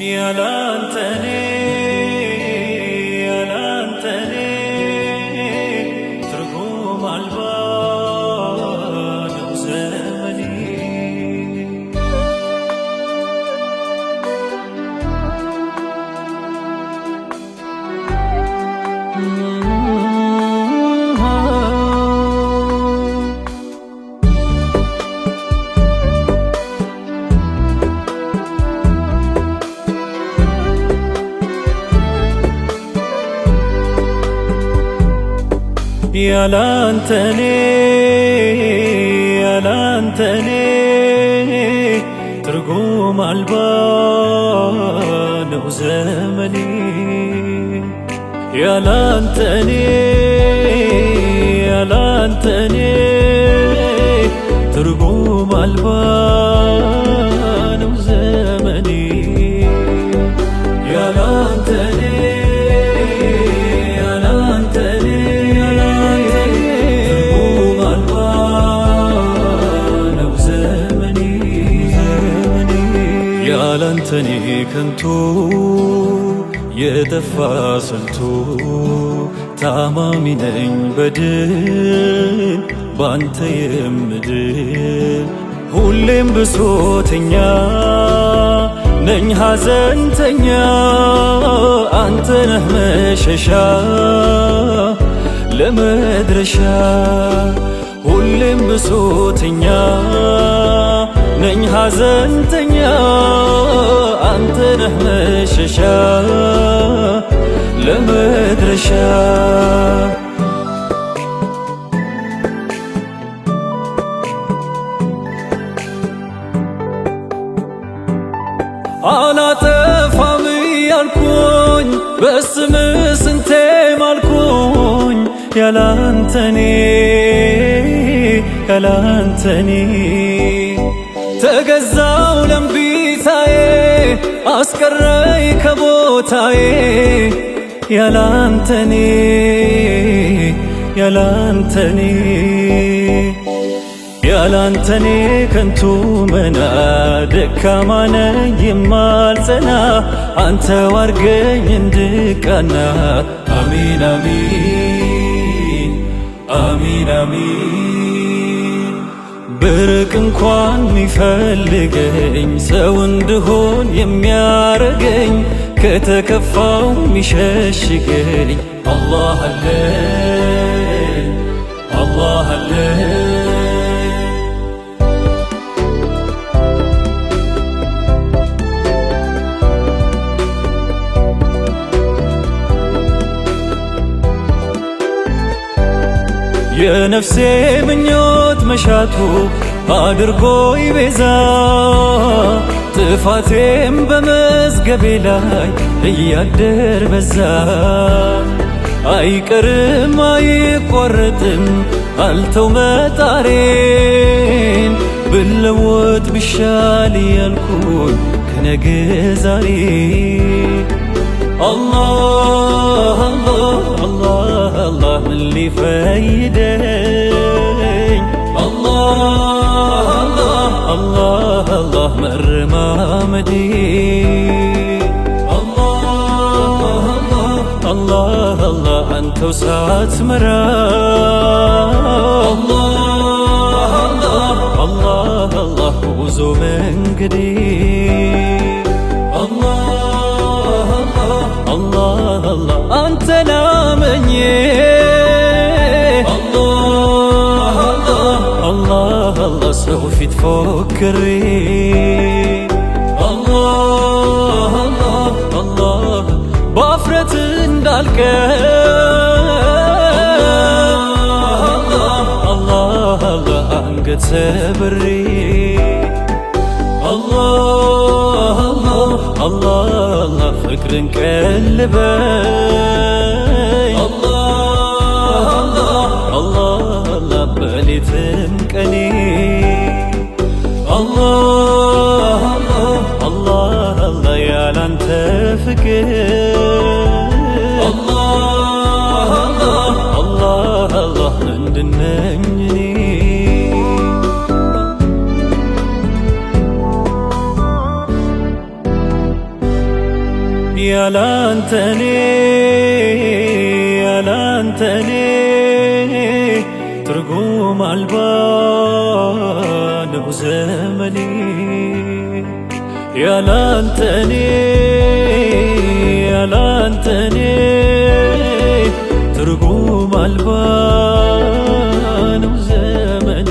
ያላንተ እኔ ያላንተ እኔ ትርጉም አልባ ነው ዘመኔ። ያላንተ እኔ ያላንተ እኔ ትርጉም አልባ ነው ዘመኔ። ያላንተ እኔ ያላንተ እኔ ትርጉም አልባ ነው ዘመኔ። ያላንተ እኔ ያላንተ እኔ ትርጉም አልባ ነው ዘመኔ። ያላንተ እኔ ከንቱ የጠፋ ስልቱ ታማሚ ነኝ በድን ባንተ የምድን ሁሌም ብሶተኛ ነኝ ሐዘንተኛ አንተ ነህ መሸሻ ለመድረሻ ሁሌም ብሶተኛ ነኝ ሐዘንተኛ አንተ ነህ መሸሻ ለመድረሻ። አላጠፋም እያልኩኝ በስምህ ስንቴ ማልኩኝ ያላንተ እኔ ያላንተ እኔ ተገዛው ለምቢታዬ አስቀረኝ ከቦታዬ ያላንተ እኔ ያላንተ እኔ ያላንተ እኔ ከንቱ መና ደካማ ነኝ የማልጸና አንተው አርገኝ እንድቃና። አሚን አሚን አሚን አሚን። ብርቅ እንኳን ሚፈልገኝ ሰው እንድሆን የሚያረገኝ ከተከፋው ሚሸሽገኝ አላህ አለኝ አላህ አለኝ። የነፍሴ ምኞት መሻቱ አድርጎ ይቤዛ ጥፋቴም በመዝገቤ ላይ እያደር በዛ አይቀርም አይቋረጥም አልተው መጣሬን ብለወጥ ብሻል ያልኩኝ ከነገ ዛሬ አላህ አላህ አላህ አላህ ምን ሊፈይደኝ አላህ አላህ አላህ አላህ መረማመዴ አላህ አላህ አላህ አንተው ሳትመራ አላህ አላህ አላህ ጉዞ መንገዴ አላህ አላህ አላህ አንተን አምኜ አላህ አላህ አላህ ሰው ፊት ፎክሬ አላህ አላህ በአፍረት እንዳልቀር አላህ አላህ አንገት ሰብሬ አላህ አላህ አላህ ፍቅርን ቀልበኝ አላህ አላህ አላህ በሌትም ቀኔ አላህ አላህ አላህ ያላንተ ፍቅር አላህ አላህ አላህ ምንድነኝ እኔ? ያላንተ እኔ ያላንተ እኔ ትርጉም አልባ ነው ዘመኔ ያላንተ እኔ ያላንተ እኔ ትርጉም አልባ ነው ዘመኔ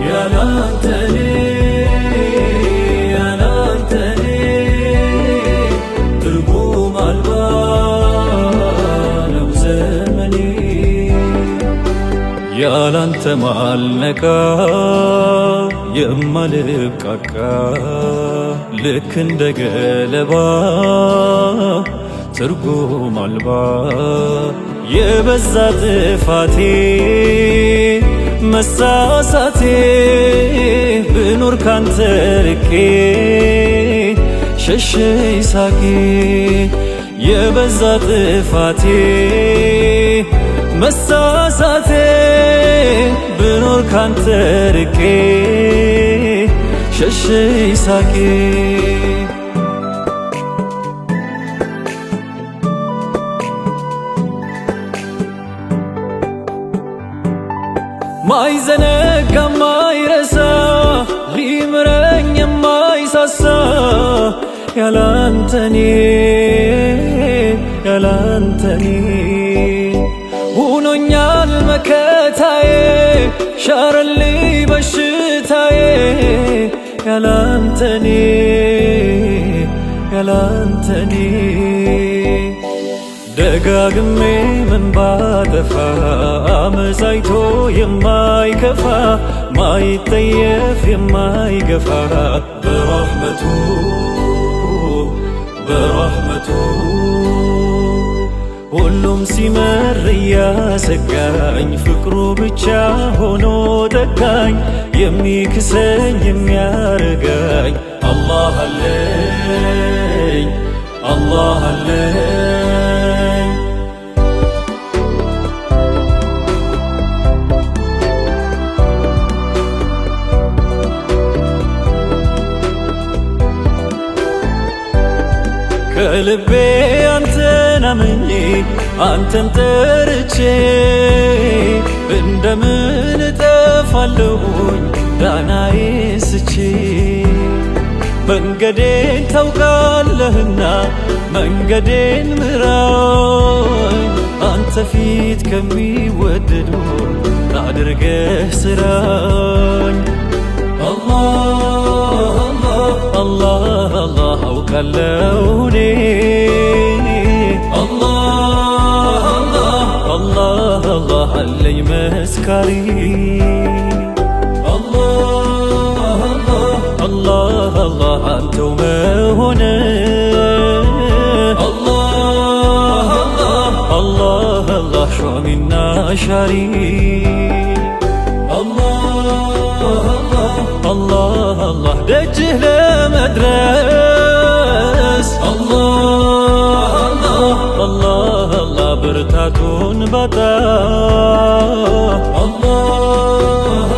ያላንተ እኔ ያላንተ እኔ ትርጉም አልባ ነው ዘመኔ ያላንተ ማልነቃ የማልብቃቃ ልክ እንደ ገለባ ትርጉም አልባ የበዛ ጥፋቴ መሳሳቴ ብኖር ካንተ ርቄ ሸሸኝ ሳቄ የበዛ ጥፋቴ መሳሳቴ ብኖር ካንተ ርቄ ሸሸኝ ሳቄ። ማይዘነጋ ማይረሳ ሊምረኝ የማይሳሳ ያላንተኔ ያላንተኔ ሆኖኛል መከታዬ ሻረልኝ በሽታዬ ያላንተኔ ያላንተኔ ደጋግሜ ምን ባጠፋ አመፃይቶ የማይከፋ ማይጠየፍ የማይገፋ በረሕመቱ በረሕመቱ ሁሉም ሲመር እያሰጋኝ ፍቅሩ ብቻ ሆኖ ጠጋኝ የሚክሰኝ የሚያረጋኝ አላህ አለኝ አላህ አለኝ። ከልቤ አንተን አምኜ አንተን ጠርቼ እንደምን እጠፋለሁኝ ዳናዬ ስቼ መንገዴን ታውቃለህና መንገዴን ምራኝ አንተ ፊት ከሚወደዱ አድርገህ ስራኝ። አላህ አላህ አላህ አውቃለሁ እኔ አላህ አላህ አላህ አለኝ መስካሪ አላህ አላህ አላህ አንተው መሆን አላህ አላህ አላህ ሿሚና ሻሪ አላህ አላህ አላህ ደጅህ ለመድረስ አላህ አላህ አላህ ብርታቱን ባጣ አላህ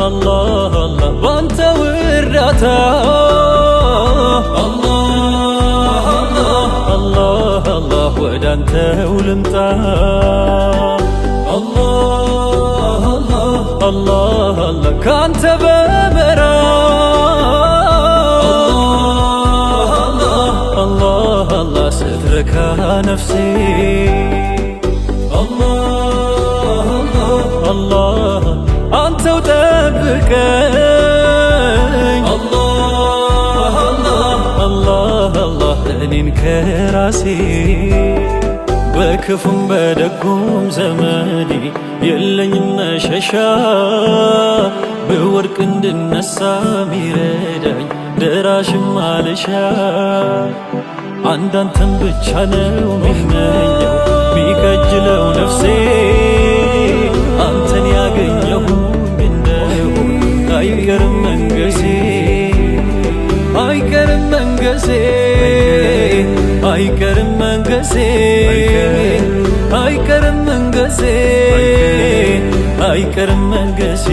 አላህ አላህ ባንተው እርዳታ አላህ አላህ አላህ ወዳንተው ልምጣ አላህ አላህ አላህ ካንተ በመራቅ አላህ አላህ ስትረካ ነፍሴ አላህ አላህ አንተው ጠብቀኝ አላህ አላህ አላህ እኔን ከራሴ በክፉም በደጉም ዘመኔ የለኝም መሸሻ ብወድቅ እንድነሳ ሚረዳኝ ደራሽም አልሻ አንዳንተን ብቻ ነው ሚመኘው ሚከጅለው ነፍሴ አንተን ያገኘሁኝ እንደሆን አይቀርም መንገሴ አይቀርም መንገሴ አይቀርም መንገሴ አይቀርም መንገሴ አይቀርም መንገሴ።